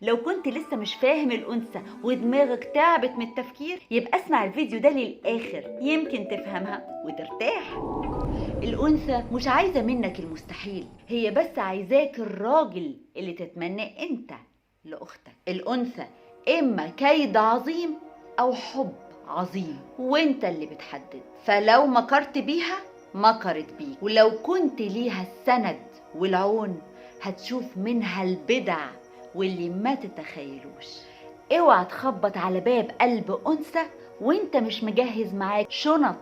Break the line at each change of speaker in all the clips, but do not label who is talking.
لو كنت لسه مش فاهم الأنثى ودماغك تعبت من التفكير، يبقى اسمع الفيديو ده للآخر، يمكن تفهمها وترتاح. الأنثى مش عايزة منك المستحيل، هي بس عايزاك الراجل اللي تتمناه انت لأختك. الأنثى إما كيد عظيم أو حب عظيم، وانت اللي بتحدد. فلو مكرت بيها مكرت بيك، ولو كنت ليها السند والعون هتشوف منها البدع واللي ما تتخيلوش. اوعى تخبط على باب قلب أنثى وانت مش مجهز معاك شنط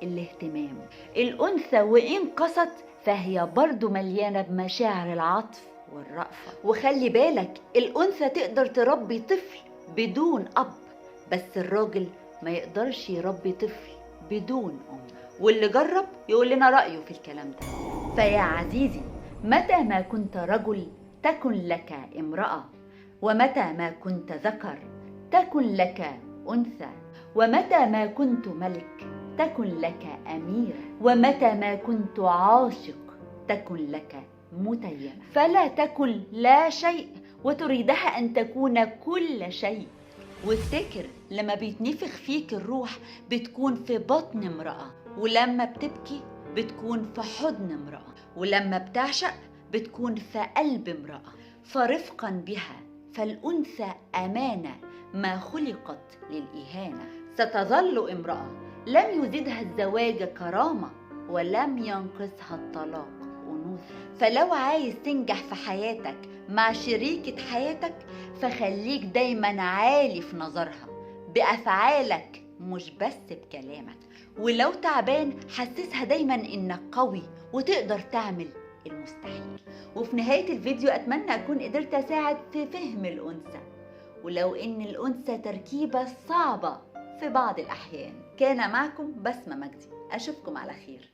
الاهتمام. الأنثى وإن قست فهي برضو مليانة بمشاعر العطف والرأفة. وخلي بالك، الأنثى تقدر تربي طفل بدون أب، بس الراجل ما يقدرش يربي طفل بدون أم. واللي جرب يقول لنا رأيه في الكلام ده. فيا عزيزي، متى ما كنت رجل تكن لك امرأة، ومتى ما كنت ذكر تكن لك أنثى، ومتى ما كنت ملك تكن لك أميرة، ومتى ما كنت عاشق تكن لك متيمة. فلا تكن لا شيء وتريدها أن تكون كل شيء. وافتكر لما بيتنفخ فيك الروح بتكون في بطن امرأة، ولما بتبكي بتكون في حضن امرأة، ولما بتعشق بتكون في قلب امرأة. فرفقا بها، فالأنثى أمانة ما خلقت للإهانة. ستظل امرأة لم يزدها الزواج كرامة ولم ينقصها الطلاق أنوثة. فلو عايز تنجح في حياتك مع شريكة حياتك، فخليك دايما عالي في نظرها بأفعالك مش بس بكلامك. ولو تعبان حسسها دايما إنك قوي وتقدر تعمل المستحيل. وفي نهاية الفيديو أتمنى أكون قدرت أساعد في فهم الأنثى، ولو إن الأنثى تركيبة صعبة في بعض الأحيان. كان معكم بسمة مجدي، أشوفكم على خير.